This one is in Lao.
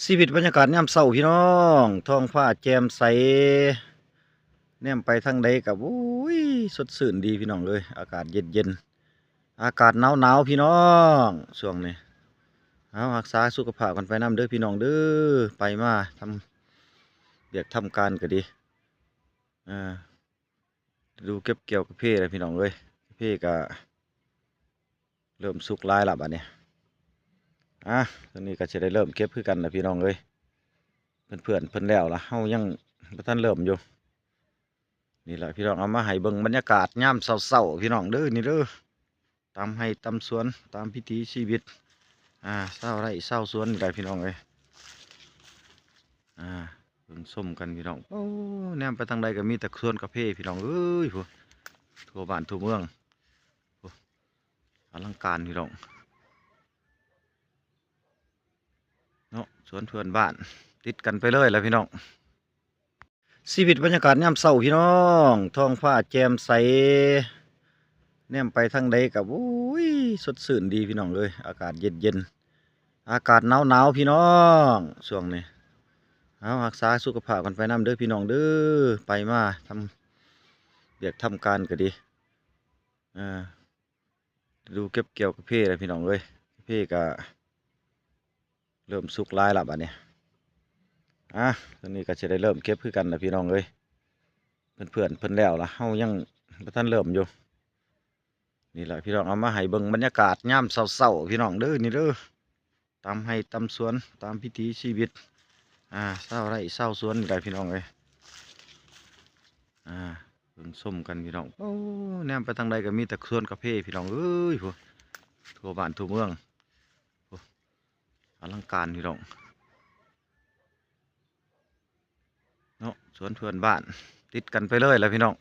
ຊີວິດບັນຍາກາດຍາມເຊົ້າພີ່ນ້ອງ ທ້ອງຟ້າແຈ່ມໃສ ແນມໄປທາງໃດກໍ ໂອ້ຍ ສົດຊື່ນດີພີ່ນ້ອງເອີຍ ອາກາດເຢັນໆ ອາກາດໜາວໆ ພີ່ນ້ອງ ຊ່ວງນີ້ ເອົາ ຮັກສາສຸຂະພາບກັນໄປນຳເດີພີ່ນ້ອງເດີ ໄປມາທຳວຽກທຳການກໍດີ ອ່າ ລະດູເກັບກ່ຽວກາເຟແລ້ວພີ່ນ້ອງເອີຍ ກາເຟກະເລີ່ມສຸກຫຼາຍລະບາດນີ້ ອ່າ ຕອນນີ້ກະຊິໄດ້ເລີ່ມເກັບຄືກັນລະພີ່ນ້ອງເອີຍ ເພື່ອນໆ ເພິ່ນແລ້ວລະ ເຮົາຍັງບໍ່ທັນເລີ່ມຢູ່ ນີ້ລະພີ່ນ້ອງ ເອົາມາໃຫ້ເບິ່ງບັນຍາກາດຍາມເຊົ້າໆ ພີ່ນ້ອງເດີ ນີ້ເດີ ຕາມໄຮ່ຕາມສວນ ຕາມວິຖີຊີວິດ ອ່າ ຊາວໄຮ່ຊາວສວນນີ້ລະພີ່ນ້ອງເອີຍ ອ່າ ເບິ່ງຊົມກັນພີ່ນ້ອງ ໂອ້ ແນມໄປທາງໃດກໍມີແຕ່ສວນກາເຟພີ່ນ້ອງເອີຍ ພຸ້ນ ທົ່ວບ້ານທົ່ວເມືອງ ໂອ້ ອະລັງການພີ່ນ້ອງ ເນາະ ສວນເພື່ອນບ້ານ ຕິດກັນໄປເລີຍລະພີ່ນ້ອງ ຊີວິດບັນຍາກາດຍາມເຊົ້າພີ່ນ້ອງ ທ້ອງຟ້າແຈ່ມໃສ ແນມໄປທາງໃດກໍ ໂອ້ຍ ສົດຊື່ນດີພີ່ນ້ອງເອີຍ ອາກາດເຢັນໆ ອາກາດໜາວໆ ພີ່ນ້ອງ ຊ່ວງນີ້ ເອົາ ຮັກສາສຸຂະພາບກັນໄປນຳເດີພີ່ນ້ອງເດີ ໄປມາທຳວຽກທຳການກໍດີ ອ່າ ລະດູເກັບກ່ຽວກາເຟແລ້ວພີ່ນ້ອງເອີຍ ກາເຟກະເລີ່ມສຸກຫຼາຍລະບາດນີ້ ອ່າ ຕອນນີ້ກະຊິໄດ້ເລີ່ມເກັບຄືກັນລະພີ່ນ້ອງເອີຍ ເພື່ອນໆ ເພິ່ນແລ້ວລະ ເຮົາຍັງບໍ່ທັນເລີ່ມຢູ່ ນີ້ລະພີ່ນ້ອງ ເອົາມາໃຫ້ເບິ່ງບັນຍາກາດຍາມເຊົ້າໆ ພີ່ນ້ອງເດີ ນີ້ເດີ ຕາມໄຮ່ຕາມສວນ ຕາມວິຖີຊີວິດ ອ່າ ຊາວໄຮ່ຊາວສວນນີ້ລະພີ່ນ້ອງເອີຍ ອ່າ ເບິ່ງຊົມກັນພີ່ນ້ອງ ໂອ້ ແນມໄປທາງໃດກໍມີແຕ່ສວນກາເຟພີ່ນ້ອງເອີຍ ພຸ້ນ ທົ່ວບ້ານທົ່ວເມືອງ ໂອ້ ອະລັງການພີ່ນ້ອງ ເນາະ ສວນເພື່ອນບ້ານ ຕິດກັນໄປເລີຍລະພີ່ນ້ອງ